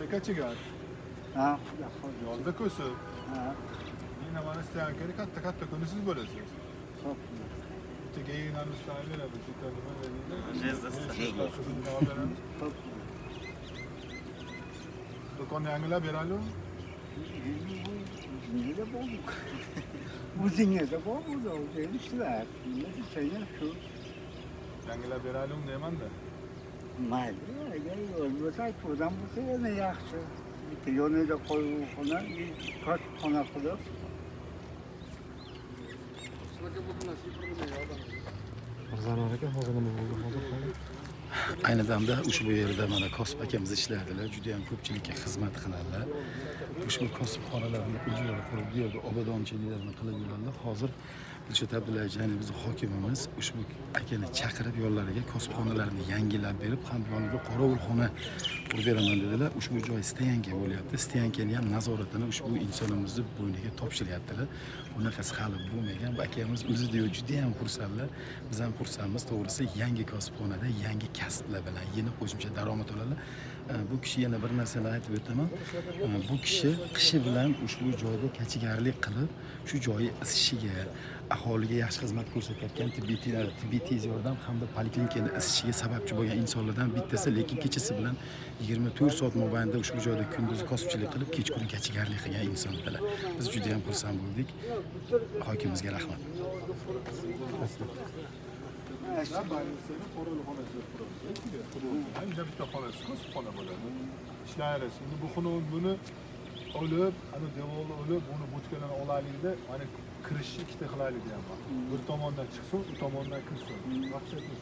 Qishda kachigar, Ha, yozda ko'sib. Ha. Yine mana стоянка ni katta katta kuni siz bo'lasiz. Xo'p. Bitta geyinamiz beradi, bitta nima deydi? Jezda. Beramiz. Xo'p. Do'konni yangilab beraylikmi? O'zingizda bormi? O'zingizda bormi? O'zingiz ishlar. Nima desangiz shu. Yangilab beraylikmi deyman-da. Mayli, agar yo'l bo'lsa, aytuvdan bo'lsa yana yaxshi. Bitta yonida qo'yuvxona, kosibxona qilib. Mirzaanvar aka, hozir nima bo'ldi? Hozir hali. Ayni damda ushbu yerda mana kosib akamiz ishlaydilar, juda ham ko'pchilikka xizmat qiladilar. Ushbu kosibxonalarni ijara qurib, bu yerda obodonchiliklarni qilib yuradilar. Hozir Dilshod Abdullayevich, ya'ni bizni hokimimiz ushbu akani chaqirib yonlariga kosibxonalarni yangilab berib, ham yoniga qorovulxona qurib beraman dedilar. Ushbu joy стоянка bo'lyapti. Стоянка ni ham nazoratini ushbu insonimizni bo'yniga topshiryaptilar. Bunaqasi hali bo'lmagan. Bu akamiz o'zida yo'q, juda ham xursandlar. Biz ham xursandmiz. To'g'risi, yangi kosibxonada yangi kasblar bilan yana qo'shimcha daromad oladilar. Bu kishi, yana bir narsani aytib o'taman. Bu kishi qishi bilan ushbu joyda kachigarlik qilib, shu joyi isishiga, aholiga yaxshi xizmat ko'rsatayotgan tibbiy tez yordam hamda poliklinikani isishiga sababchi bo'lgan insonlardan bittasi, lekin kechasi bilan 24 soat mobaynida ushbu joyda kunduzi kosibchilik qilib, kechqurun kachigarlik qilgan inson edilar. Biz juda ham xursand bo'ldik. Hokimimizga rahmat. Больница ni qorovulxonasi quramiz. Hamda bitta xonasi kosibxona bo'ladi. Ishlayverasiz. Endi bu xona buni olib, ana devorni olib, buni bochkalarni olaylikda, mana kirishni ikkita qilaylik deyapman. Bir tomondan chiqsin, u tomondan kirsin. Maqsad shu.